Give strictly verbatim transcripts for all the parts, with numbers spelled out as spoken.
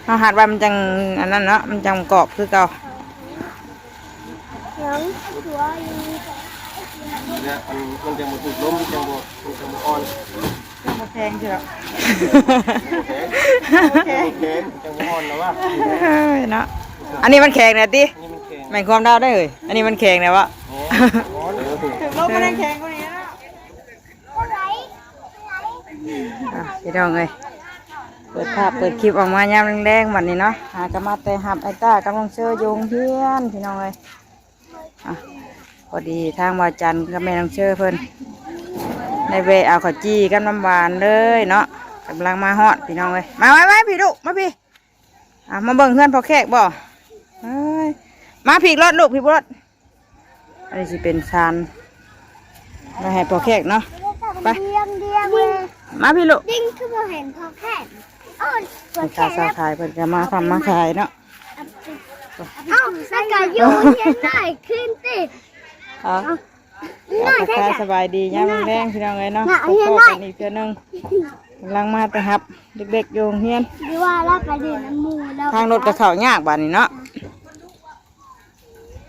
เฮาหัดไว้มันจั่งอันนั้นเนาะ มันจั่งกรอบคือเก่า ยังตัวอยู่ เนี่ยมัน มันจั่งบ่ถูกลม มันจั่งบ่ มันจั่งบ่อ่อน จั่งบ่แข็งเชียว บ่แข็ง บ่แข็ง จั่งบ่อ่อนแล้ววะ เอ้ยเนาะ อันนี้มันแข็งนะติ อันนี้มันแข็ง แม่นความดาวได้เอ้ย อันนี้มันแข็งนะวะ แข็ง อ่อน ถูกลมมันยังแข็งกว่านี้นะ อ่ะ พี่น้องเอ้ย เปิดภาพเปิดคลิปออกมายามแลงๆ บัดนี้เนาะ หาก็มาแต่รับไอ้ต้ากับน้องเชออยู่โรงเรียน พี่น้องเอ้ย อ่ะ พอดีทางบ่าวจันกับแม่น้องเชอเพิ่น ได้แวะเอาข้าวจี่กับน้ำหวานเลยเนาะ กำลังมาฮอด พี่น้องเอ้ย มาไว้ๆ พี่ลูก มาพี่ อ่ะ มาเบิ่งเฮือนพ่อแขกบ่ เอ้ย มาพี้รถลูก พี้รถ อันนี้สิเป็นซานไว้ให้พ่อแขกเนาะ ไป เดียงเดียงเลย มาพี้ลูก ดิ้งคือบ่เห็นพ่อแขก โอ้ย พ่อแขก แม่ค้าสาวขายเพิ่นก็มาทำมาขายเนาะ เอ้าแล้วก็อยู่เฮียนหน่อยขึ้นติ อ๋อ เอา เอา ทักทายสบายดียามแลงๆ พี่น้องเอ้ยเนาะ น่ะ พบกันอีกเทื่อนึง กำลังมาแต่รับเด็กๆ อยู่โรงเรียน หรือว่าเราไปเรียนน้ำหมู่แล้ว ทางรถก็เข้ายากบัดนี้เนาะ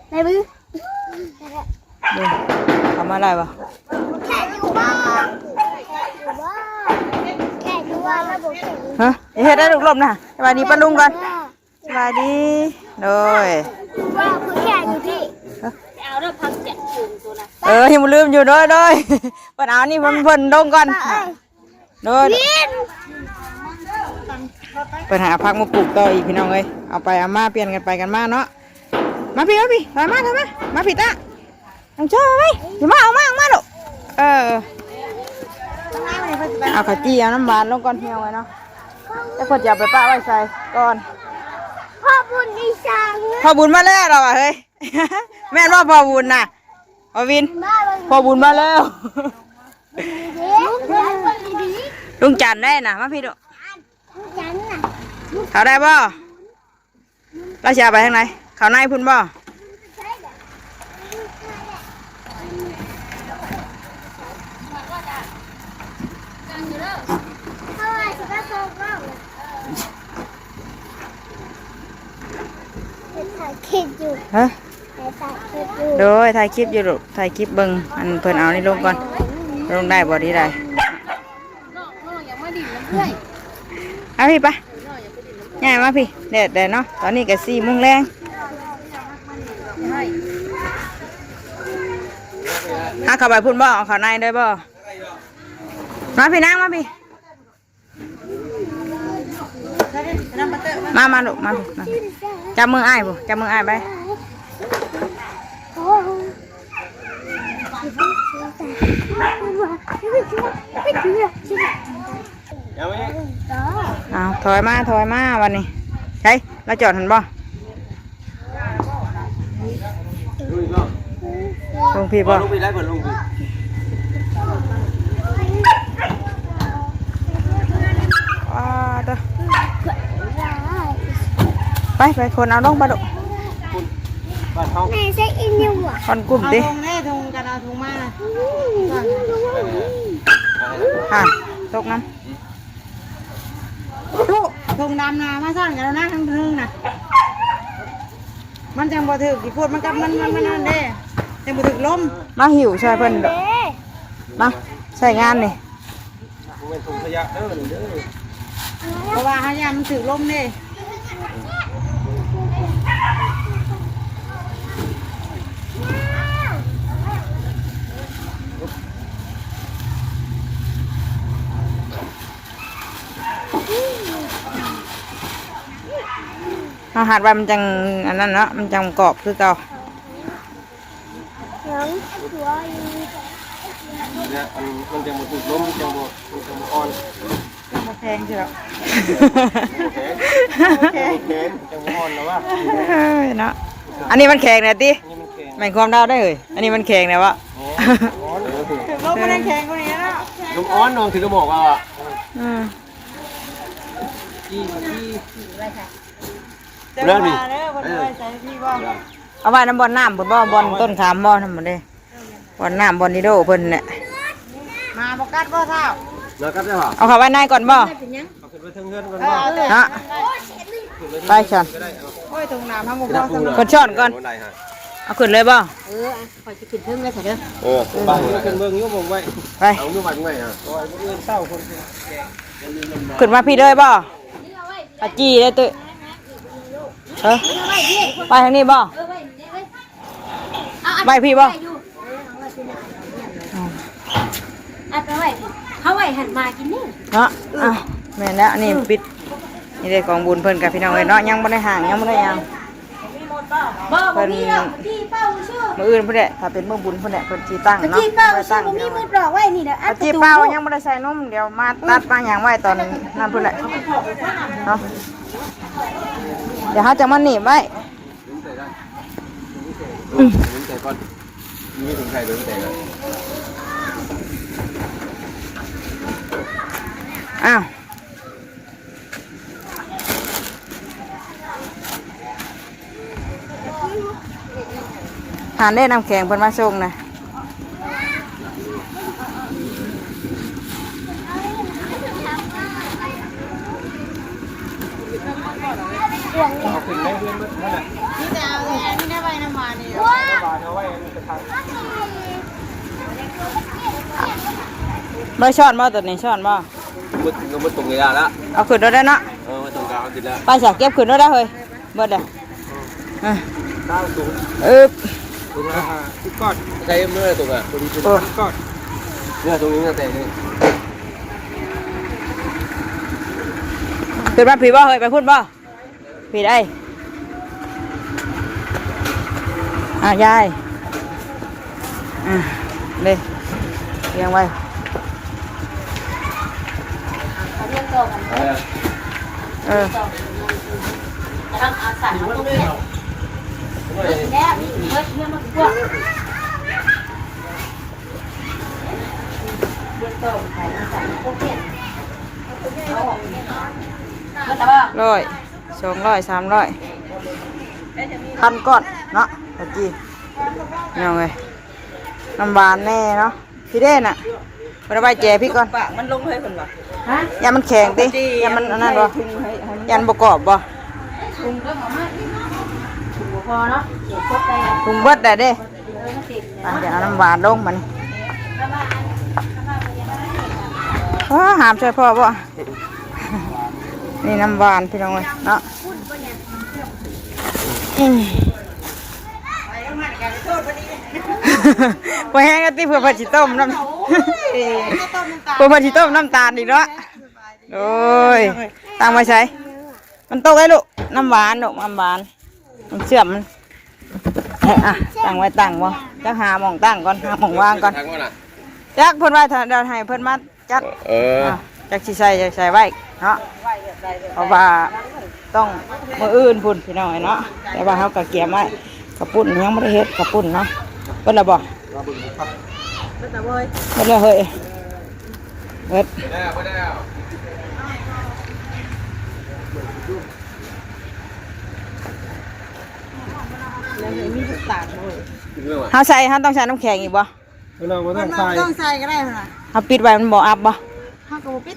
ไปบึ้ง เบิ่ง เข้ามาได้บ่ แค่อยู่บ้าน แค่อยู่บ้าน แค่อยู่บ้านแล้วบ่แค่อยู่ ฮะ เฮ็ดได้ลูกลมนะ สวัสดีป้าลุงก่อน สวัสดี โดย ว่าผู้แค่อยู่ที่ เอาเด้อพักเจ็ดศูนย์ตัวนะ เออ ยังบ่ลืมอยู่ โดย โดย เพิ่นเอานี่ เพิ่น เพิ่นลงก่อน เออ โดย วิน เพิ่นหาผักมาปลูกต่ออีกพี่น้องเอ้ย เอาไปเอามาเปลี่ยนกันไปกันมาเนาะ มาพี้ มาพี้ ถอยมา ถอยมา มาพี้ตา น้องเชอมาพี้ อย่ามา เอามา เอามาลูก เออ เอาข้าวจี่เอาน้ำหวานลงก่อนพี่น้องเอ้ยเนาะ แล้วเพิ่นจะเอาไปปะไว้ใส่ก่อน พ่อบุญอีสาน พ่อบุญมาแล้วเหรอวะเฮ้ย แม่นบ่พ่อบุญน่ะ พ่อวิน พ่อบุญมาแล้ว ลุงจันทร์ได้น่ะ มาพี้ดู ลุงจันทร์น่ะ เขาได้บ่ เราสิเอาไปทางไหน เขาในพุ่นบ่ เขาว่าสิมาส่งกล้อง ถ่ายคลิปอยู่ ฮะ ถ่ายคลิปอยู่ โดย ถ่ายคลิปอยู่ลูก ถ่ายคลิปเบิ่ง อันเพิ่นเอานี่ลงก่อน ลงได้บ่ ดีได้ น้องๆ อยากมาดินน้ำเอื้อย เอาพี้ไป ย่ายมาพี้ แดดแดดเนาะ ตอนนี้ก็สี่โมงแลง หาเข้าไปพุ่นบ่ เอาเข้าในได้บ่ มาพี้นาง มาพี้ มา มาลูก มาพี้ มาพี้ จับมืออ้ายพุ้น จับมืออ้ายไป เอา ถอยมา ถอยมา วันนี้ ใช่ เราจอดหั้นบ่ ลงพี้บ่ ลงพี้ได้บ่ ลงพี้ อ่า เด้อ ไป ไป คนเอาลงไปลูก คุณ บ้านเฮา แม่ใช้อินอยู่อ่ะ คนกลุ่มติ เอาลงแน่ ถุงกัน เอาถุงมา อ่ะ ตกน้ำ ลูก ถุงดำนะ มาซ่อนกันแล้วนะ ทั้งเทิงนะ มันจังบ่ถืกขี้พูด มันกับมัน มัน มันนั่นเด้ จังบ่ถืกลม มาหิ้วช่วยเพิ่นเด้อ มา ใช้งานนี่ บ่แม่นถุงขยะเด้อนี่เด้อ เพราะว่าเฮาย่านมันถืกลมเด้ เฮาหัดไว้มันจั่งอันนั้นเนาะ มันจั่งกรอบคือเก่า ยังตัวอยู่ เนี่ยมัน มันจั่งบ่ถูกลม มันจั่งบ่ มันจั่งบ่อ่อน จั่งบ่แข็งเชียว บ่แข็ง บ่แข็ง จั่งบ่อ่อนแล้ววะ เอ้ยเนาะ อันนี้มันแข็งนะติ อันนี้มันแข็ง แม่นความดาวได้เอ้ย อันนี้มันแข็งนะวะ แข็ง อ่อน ถืกลมมันยังแข็งกว่านี้เนาะ ลมอ่อนน้องถือกระบอกว่า อืม เรื่องนี้ เด้อ เพิ่นเอาไว้ใส่ที่บ่ เอาไว้นำบ่อนน้ำพุ้นบ่ บ่อนต้นขามบ่ นั่นพุ้นเด้ บ่อนน้ำบ่อนนิโดเพิ่นเนี่ย หมาบ่กัดบ่เฒ่า มากัดได้บ่ เอาเข้าไว้ในก่อนบ่ เอาขึ้นไปเทิงเฮือนก่อนบ่ เนาะ ไปฉัน โอ้ย ตรงน้ำห้ามบ่พอสำหรับ เพิ่นช้อนก่อน เอาขึ้นเลยบ่ เออ อ่ะ ข้อยสิขึ้นเทิงเลยซะเด้อ เออ ไป ขึ้นเบิ่งอยู่บ่ไหว ไป เอาอยู่วัดไว้ฮะ ขึ้นมาพี่เลยบ่ อาจีได้อตุ้ย เออ ไปทางนี้บ่ เอาอัด ไปพี่บ่ ไปอยู่ อัดไปไว้พี่ เขาไว้หั่นมากินนี่ เนาะ อ่ะ แม่นแล้ว อันนี้ปิด นี่ได้ของบุญเพิ่นกับพี่น้องเอ้ยเนาะ ยังบ่ได้ห่าง ยังบ่ได้หยัง บ่ บ่มีดอก เพิ่น กะจี้เป้าซื่อ มื้ออื่นพุ้นแหละ ถ้าเป็นมื้อบุญพุ้นแหละ เพิ่นสิตั้ง กะ เนาะ จี้เป้า ไว้ ซื่อ ตั้ง บ่มี พี่น้อง มุดดอกไว้นี่เด้อ อัด กะจี้ ประตู เป้ายังบ่ได้ใส่นม เดี๋ยวมาตัดมาหยังไว้ตอนนั้นพุ้นแหละ เนาะ เดี๋ยวเฮาจะมาหนีบไว้ อืม อ้าว หาได้น้ำแข็งเพิ่นมาส่งนะ เอาขึ้นได้เพื่อนเบิดนั่นแหละ นี่จะเอาแค่นี้ได้ใบน้ำหวานนี่ บ่ช้อนบ่ตัวนี้ ช้อนบ่ มันก็มันตรงเวลาละ เอาขึ้นรถได้เนาะ เออ มันตรงกลางเอาขึ้นแล้ว ไปสะ เก็บขึ้นรถได้เฮ้ย เบิดเลย อ่ะ ตั้งสูง เอิบ สูงละห้าสิบก้อน ใช้เมื่อตรงอ่ะ พอดี โอ้ สิบก้อน เนี่ยตรงนี้ตั้งแต่นี่ ขึ้นมาผีบ่เฮ้ย ไปพุ้นบ่ ผิดไอ้ อ่ะ ยาย อ่ะ เลย เรียงไว้ เอาเรียงต่อกัน เออ เออ ทำอาสามาตรงเนี้ย เนี่ย มีเบิดเนี่ย มันกว้าง เรียงต่อกันไป อาสามาตรงเนี้ย เอาออกเนี่ย เบิดแล้วบ่ ร้อย สองร้อย สามร้อย พันก้อนเนาะ ตะกี้ น้องเอ้ย น้ำหวานแน่เนาะ พี่เด้น่ะ บ่ได้ไว้แจพี่ก่อน ปากมันลงให้เพิ่นว่า ฮะ ย่านมันแข็งติ เอาไปจี้ ย่านมันอันนั้นบ่ ถุงให้ ให้มัน ย่านบ่กรอบบ่ ถุงก็เอามา ถุงบ่พอเนาะ เก็บครบไป ถุงเบิดได้เด้ เออ มาสิ อ่ะ เดี๋ยวเอาน้ำหวานลงมานี่ อ้า หามช่วยพ่อบ่ นี่น้ำหวานพี่น้องเอ้ยเนาะ อืม พอแห้งก็ติ เพื่อผัดสิต้มน้ำ เพื่อผัดสิต้มน้ำตาลอีกเนาะ โอ้ย ตั้งไว้ใส่ มันตกไอ้ลูก น้ำหวานลูก น้ำหวาน มันเชื่อมมัน เอ้ย อ่ะ ตั้งไว้ ตั้งบ่ จักหาหม่องตั้งก่อน หาหม่องวางก่อน จักเพิ่นว่าถ้าเดี๋ยวให้เพิ่นมา จัด เออ อ่ะ จักสิใส่ จักใส่ไว้เนาะ เพราะว่าต้องมื้ออื่นพุ้นพี่น้องเนาะ แต่ว่าเฮาก็เกียมไว้ ข้าวปุ้นยังบ่ได้เฮ็ด ข้าวปุ้นเนาะ เบิดแล้วบ่ เบิดแล้วเฮ้ย เบิด แล้วมีลูกตาลบ่เฮ้ย เฮาใส่ เฮาต้องใส่น้ำแข็งอีกบ่ เพิ่นว่าบ่ต้องใส่ เพิ่นว่าบ่ต้องใส่ก็ได้เพิ่นว่า เฮาปิดไว้มันบ่อับบ่ เฮาก็บ่ปิด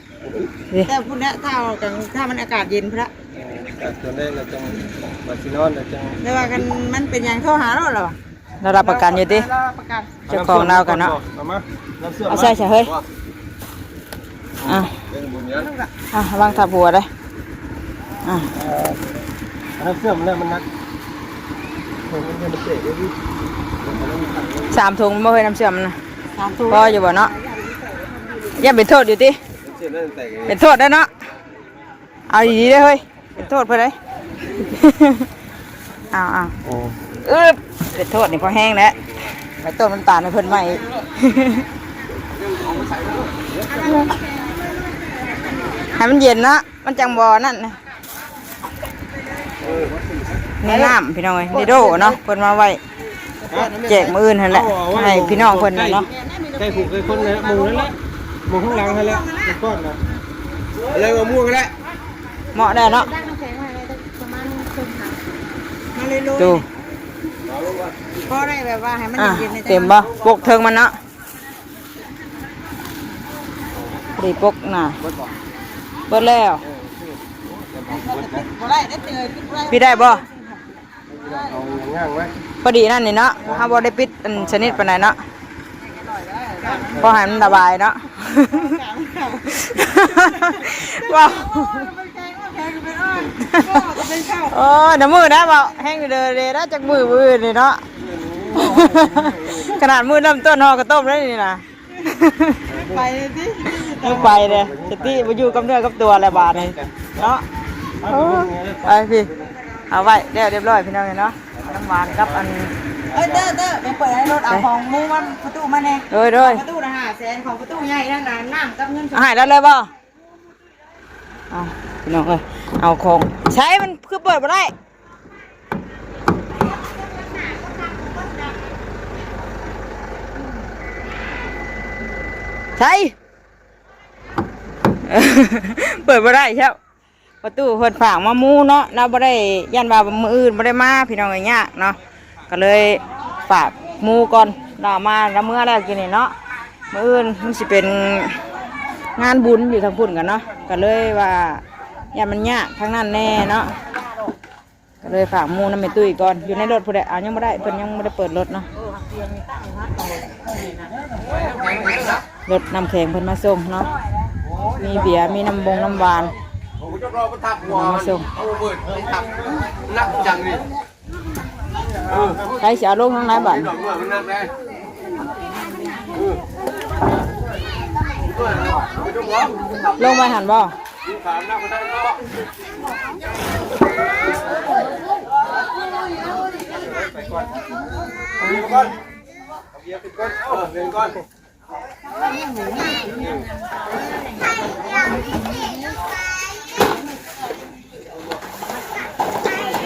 นี่ แต่พุ้นแหละ ถ้าเอากลาง ถ้ามันอากาศเย็นพุ้นละ แต่ตอนแรกเราจัง บัดสินอนเราจัง แต่ว่ากันมันเป็นหยังโทรหาโลดแล้ววะ เรารับประกันอยู่ติ เรารับประกัน เจ้าของเรากันเนาะ เอามา น้ำเชื่อม เอาใส่ มา ใส่เฮ้ย อ่ะ เรื่องบุญเนี้ย อ่ะ วางทับหัวเลย อ่ะ เอ่อ อันนั้นเชื่อมแล้วมันหนัก เออ มันเตะได้ดิ สามถุงบ่เฮ้ย น้ำเชื่อมนะ สามถุง พออยู่บ่เนาะ อย่าไปโทษอยู่ติ เชื่อมแล้วมันแตกเอง เป็นโทษได้เนาะ เอาดีๆเด้อเฮ้ย เป็นโทษเพิ่นเด้อ เอาๆ โอ้ อึ๊บ เป็นโทษนี่พอแห้งแล้ว ไปต้มน้ำตาลให้เพิ่นใหม่อีก ให้มันเย็นเนาะ มันจังบ่นั่นนะ นี่น้ำพี่น้องเอ้ย นี่โดเนาะ เพิ่นมาไว้ แจกมื้ออื่นหั่นแหละ เอาไว้ ให้พี่น้องเพิ่นน่ะเนาะ ใกล้ผูกใกล้คนเลย หมู่นั่นแหละ หมู่ข้างหลังหั่นแหละ หมู่ก้อนน่ะ อะไรมะม่วงก็ได้ เหมาะได้เนาะ มาเลยโรย ดู พอได้แบบว่าให้มัน อ่ะ เย็นๆใน เต็มบ่ ปกเทิงมันเนาะ พอดีปกน่ะ เบิดแล้ว เออ เบิดแล้ว ปิดได้บ่? พอดีนั่นนี่เนาะ เฮาบ่ได้ปิดอันสนิทปานใดเนาะ พอให้มันระบายเนาะ ว้าว โอ้ น้ำมือนะบ่ แห้งอยู่เด้อเด้อนะ จักมือมื้ออื่นนี่เนาะ ขนาดมื้อน้ำต้นหอกระต้มแล้วนี่นะ ไปเลยสิ เออ ไปเลย สติบ่อยู่กับเนื้อกับตัวแล้วบาดนี้เนาะ โอ้ ไปพี่ เอาไว้แล้วเรียบร้อยพี่น้องเนาะ น้ำหวานกับอัน เอ้ย เด้อ เด้อ ไปเปิดให้รถเอาของหมู่มันประตูมาแน่ โดย โดย ประตูละห้าแสน ของประตูใหญ่นั่นน่ะ น้ำกับเงินสด เอาให้แล้วเลยบ่? เอาพี่น้องเอ้ย เอาของ ใช้มันคือเปิดบ่ได้ ใช้ เปิดบ่ได้ครับ ประตูเพิ่นฝากมาหมู่เนาะ เราบ่ได้ ย่านว่ามื้ออื่นบ่ได้มา พี่น้องเอ้ย ยากเนาะ ก็เลยฝากหมู่ก่อน เรามา เราเมือแล้วกินนี่เนาะ มื้ออื่นมันสิเป็นงานบุญอยู่ทางพุ้นกันเนาะ ก็เลยว่าย่านมันยากทางนั้นแน่เนาะ ก็เลยฝากหมู่นำแม่ตุ้ยก่อน อยู่ในรถพุ้นแหละ เอายังบ่ได้ เพิ่นยังบ่ได้เปิดรถเนาะ รถน้ำแข็งเพิ่นมาส่งเนาะ มีเบียร์ มีน้ำบงน้ำหวาน ผมก็จะรอมันทักหัว มาส่ง เอาเบิดมันทัก นักจังนี่ เออ ใครสิเอาลงทางไหนบัด ดอกเมื่อมันนักได้ เออ ลงไปหั่นบ่?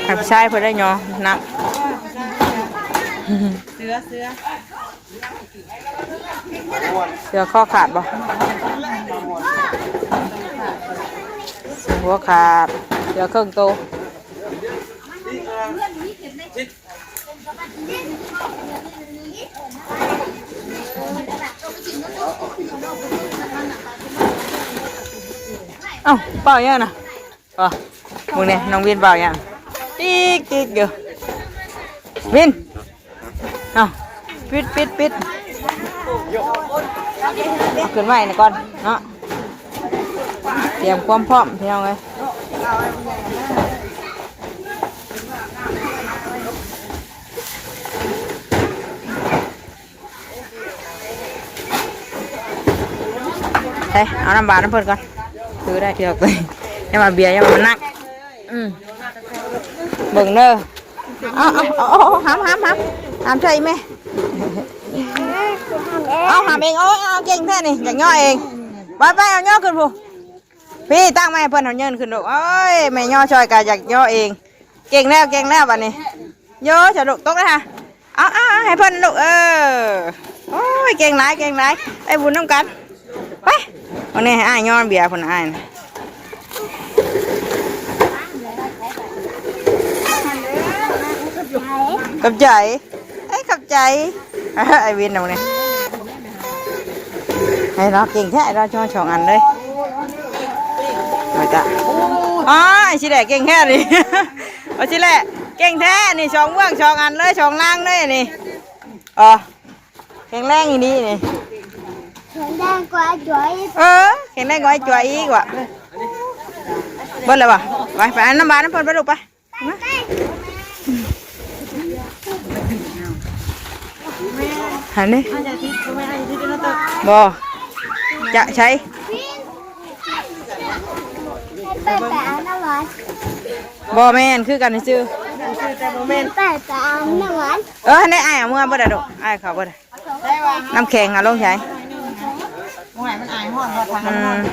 ให้ผู้ชายเพิ่นได้ยอหนัก เสื้อ เสื้อ เสื้อข้อขาดบ่ เสื้อหัวขาด เสื้อเครื่องโต เอ้า เป่ายังนะ อ๋อ มึงเนี่ย น้องวินเป่ายัง ติ๊กติ๊กอยู่ วิน เอ้า ปิด ปิด ปิด เอาขึ้นไว้นี่ก่อนเนาะ เตรียมความพร้อมพี่น้องเอ้ย เฮ้ย เอาน้ำบาดน้ำเพิ่นก่อน ถือได้เที่ยวไป อย่ามาเบียร์ อย่ามานัก อืม เบิ่งเด้อ เอาเอาเอาเอาหามหามหามหามใส่แม่ เอาหามเอง โอ้ย เอาเก่งแท้นี่ อยากย่อเอง ไปไป เอาย่อขึ้นพู้น พี่ตั้งมาให้เพิ่นเอาเงินขึ้นลูก โอ้ย แม่ย่อช่อยก็อยากย่อเอง เก่งแล้ว เก่งแล้วบัดนี้ ย่อเถอะลูก ตกเลยค่ะ เอาเอาเอาให้เพิ่นลูก เออ โอ้ย เก่งหลาย เก่งหลาย ได้บุญนำกัน ไป วันนี้ให้อ้ายย่อเบียร์พุ่นอ้ายน่ะ ขอบใจ เอ้ย ขอบใจ ไอ้วินเอาเนี่ย ให้เราเก่งแท้ เราช่องสองอันเลย มาจ้ะ อ๋อ ไอ้สิแหละเก่งแท้นี่ เอาสิแหละเก่งแท้นี่ สองเมืองสองอันเลย สองล่างเลยนี่ อ๋อ แข็งแรงอีนี่นี่ แข็งแรงกว่าไอ้จ๋วย เออ แข็งแรงกว่าไอ้จ๋วยอีกว่ะ เบิดแล้วบ่ ไป ไปเอาน้ำบาดน้ำเพิ่นไปลูกไป มา หันนี่ บ่ จะใช้ ไปไปเอาน้ำหวาน บ่แม่น คือกันซื่อ ไปไปเอาน้ำหวาน เออ ในอ้ายเอามือบ่ได้ดอก อ้ายเขาบ่ได้ น้ำแข็งเอาลงใช้ บ่ให้มันอายฮ้อน บ่ทาง อื น้ำฮ้อน ม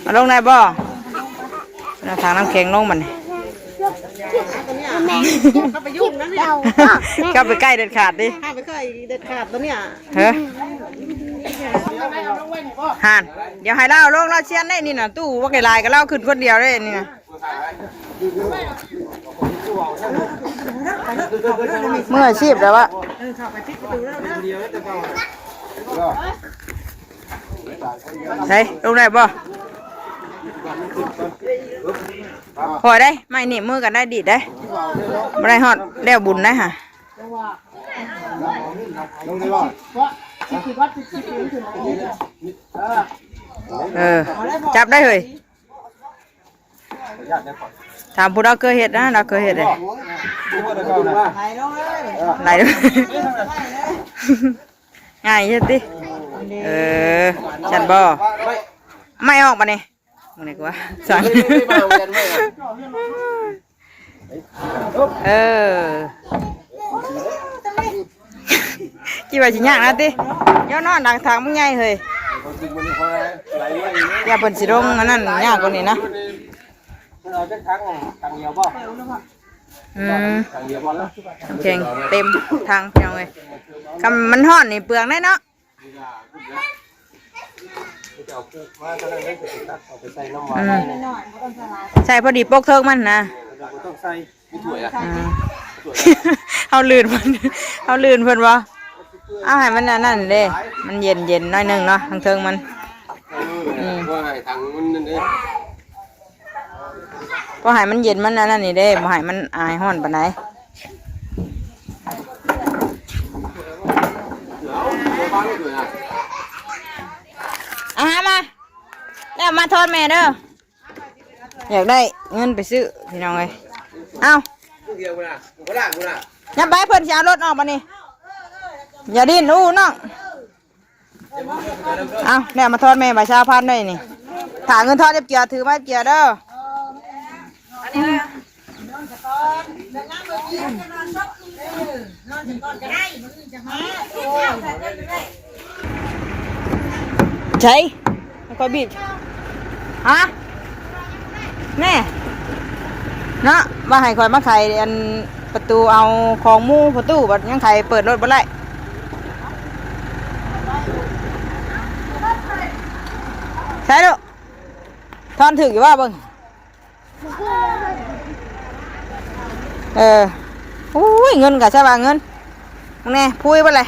เอาลงได้บ่ เอาถังน้ำแข็งลงมัน แม่ ก็ไปยุ่งนะเนี่ย เจ้า ก็ไปใกล้เด็ดขาดดิ ห้ามไปใกล้เด็ดขาดตัวเนี่ย เฮ้ย ห่าน เดี๋ยวให้เล่าลงเล่าเชียนได้นี่น่ะ ตู้ว่าไกลายก็เล่าขึ้นคนเดียวได้นี่น่ะ มืออาชีพแล้ววะ เฮ้ย ลงได้บ่ พอได้ ไม่หนีบมือกันได้ ดีดได้ บ่ได้ฮอดแล้วบุญได้ค่ะ เออ จับได้เลย ถามผู้เราเคยเฮ็ดนะ เราเคยเฮ็ดเลย ไหล ง่ายอยู่ติ เออ ฉันบ่ ไม่ออกมานี่ มึงนี่กว่า สั่ง เออ คิดว่าสิยากนะติ ย่อนอนดังทางมึงใหญ่เฮ้ย อย่าเพิ่นสิลงอันนั้นยากกว่านี้นะ เอาจักถัง ถังเดียวบ่ อืม ถังเดียวบ่แล้ว น้ำแข็งเต็มถังพี่น้องเอ้ย คำมันฮ้อนนี่เปลืองได้เนาะ อืม ใส่พอดีปกเทิงมันนะ บ่ต้องใส่ อ่า เอาลื่นเพิ่น เอาลื่นเพิ่นบ่ เอาให้มันอันนั้นเด้ มันเย็นๆ หน่อยหนึ่งเนาะ ทางเทิงมัน อืม เพราะให้ถังมันนั่นเด้ พอให้มันเย็นมันอันนั้นนี่เด้ บ่ให้มันอายฮ้อนปานใด เอาหามา แล้วมาทอนแม่เด้อ อยากได้เงินไปซื้อ พี่น้องเอ้ย เอา นับไป เพิ่นสิเอารถออกมานี่ อย่าดิ้นอู้น้อง เอาเนี่ยมาทอนแม่ใบชาพันด้วยนี่ ถ้าเงินทอนเจ็บเกียร์ถือมาเจ็บเกียร์เด้อ ใช่ แล้วก็บีบ ฮะ แน่ เนาะ ว่าให้ข่อยมาไขอันประตูเอาของหมู่ประตูบัดยังไขเปิดรถบ่ได้ ใช่ลูก ทอนถืออยู่ว่าเบิ่ง เออ อุ้ย เงินกะใช่ว่าเงิน มึงแน่ พุ้ยบ่เลย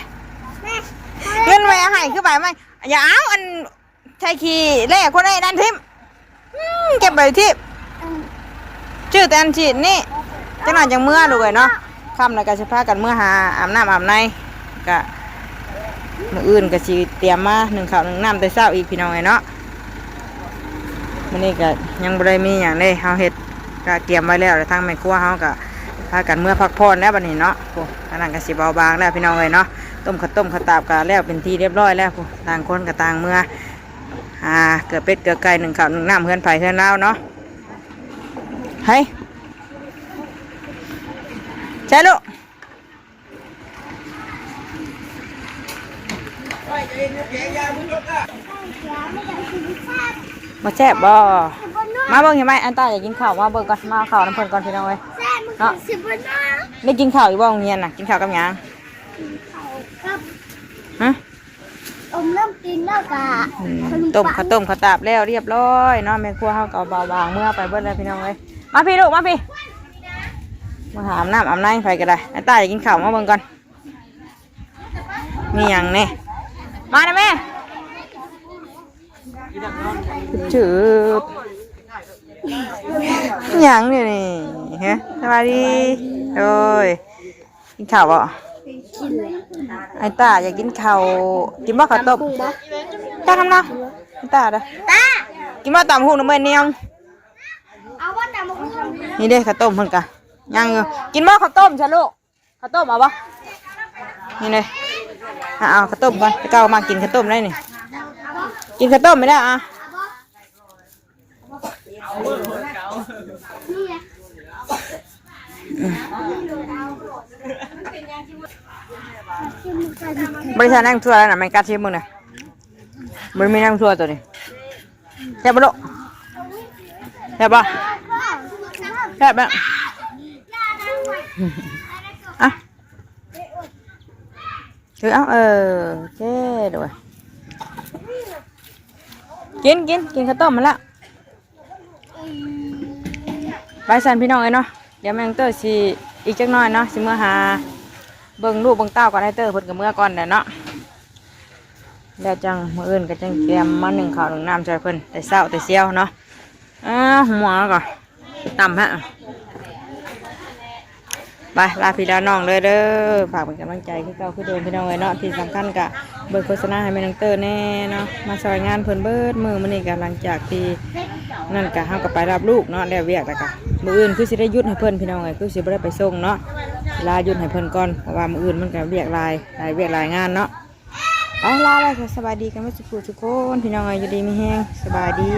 เงินแม่ให้คือใบไม้ อย่าเอาอัน ใช่ขี้แร่คนไอ้นั่นทิ่ม อืม เก็บไว้ที่ ชื่อแต่อันฉีดนี่ จังหน่อยจังเมื่อลูกเอ้ยเนาะ ค่ำแล้วก็สิพากันเมื่อหาอาบน้ำอาบใน ก็ มื้ออื่นก็สิเตรียมมานึ่งข้าวนึ่งน้ำแต่เช้าอีกพี่น้องเอ้ยเนาะ มื้อนี้ก็ยังบ่ได้มีหยังเด้ เฮาเฮ็ดก็เตรียมไว้แล้ว แล้วทางแม่ครัวเฮาก็พากันเมื่อพักผ่อนแล้วบัดนี้เนาะ โอ้ อันนั้นก็สิเบาบางแล้วพี่น้องเอ้ยเนาะ ต้มข้าวต้มข้าวตาบก็แล้วเป็นที่เรียบร้อยแล้ว โอ้ ต่างคนก็ต่างเมื่อ อ่า เกลือเป็ดเกลือไก่นึ่งข้าวนึ่งน้ำเฮือนไผเฮือนลาวเนาะ เฮ้ย ใช่ลูก บ่แซ่บบ่ มาเบิ่งเห็นไหม อันต้าอยากกินข้าว มาเบิ่งก่อน มาเอาข้าวน้ำเพิ่นก่อนพี่น้องเอ้ย เนาะ ได้กินข้าวอยู่บ่โรงเรียนน่ะ กินข้าวกับหยัง ฮะ ต้มน้ำกินแล้วกะ อืม ขนมปัง ต้มข้าวต้มข้าวตาบแล้วเรียบร้อยเนาะ แม่ครัวเฮาก็เอาเบาบางเมื่อไปเบิดแล้วพี่น้องเอ้ย มาพี่ลูก มาพี่ มาหาอาบน้ำอาบในไผก็ได้ ไอ้ต้าอยากกินข้าว มาเบิ่งก่อน มีหยังแน่ มานะแม่ จืด หยังอยู่นี่ ฮะ สวัสดี โอ้ย กินข้าวบ่ กินเลย ไอ้ต้าอยากกินข้าว กินบ่ข้าวต้ม ตำบักหุ่งบ่ จ้าคำเนาะ ไอ้ต้าเด้อ ต้า กินบ่ตำบักหุ่งน้ำมันเนียง เอาว่าตำบักหุ่ง นี่เด้ข้าวต้มเพิ่นกะ ยังอยู่ กินบ่ข้าวต้มซะลูก ข้าวต้มเอาบ่ นี่เด้ อ่ะ เอาข้าวต้มก่อน แต่เก่ามากินข้าวต้มได้นี่ กินข้าวต้มไม่ได้อ่ะ บริษัทนั่งทัวร์แล้วนะ ไม่กล้าชิมมึงนะ มันมีนั่งทัวร์ตัวนี้ แซ่บปะลูก แซ่บปะ แซ่บปะ อ่ะ ถือเอา เออ โอเค โดย กิน กิน กินข้าวต้มมาละ ไปสั่นพี่น้องเอ้ยเนาะ เดี๋ยวแม่น้องเตอร์สิอีกจักหน่อยเนาะ สิเมื่อหาเบิ่งลูกเบิ่งเต้าก่อน ไอ้เตอร์เพิ่นก็เมื่อก่อนแหละเนาะ แล้วจังมื้ออื่นก็จังเตรียมมานึ่งข้าวนึ่งน้ำช่วยเพิ่นแต่เช้าแต่เช้าเนาะ อ่า หมอก่อน ต่ำฮะ ไป ลาพี่ลาน้องเลยเด้อ ฝากเป็นกำลังใจคือเก่าคือเดิมพี่น้องเอ้ยเนาะ ที่สำคัญกะเบิ่งโฆษณาให้แม่น้องเตอร์แน่เนาะ มาซอยงานเพิ่นเบิดมื้อ มื้อนี้กะหลังจากที่นั่นกะเฮากะไปรับลูกเนาะ แล้วเวียกแล้วกะ มื้ออื่นคือสิได้หยุดให้เพิ่นพี่น้องเอ้ย คือสิบ่ได้ไปส่งเนาะ ลาหยุดให้เพิ่นก่อน เพราะว่ามื้ออื่นมันกะเวียกหลาย หลายเวียกหลายงานเนาะ ไป ลาแล้ว สบายดีกันหมดทุกผู้ทุกคน พี่น้องเอ้ย อยู่ดีมีแฮง สบายดี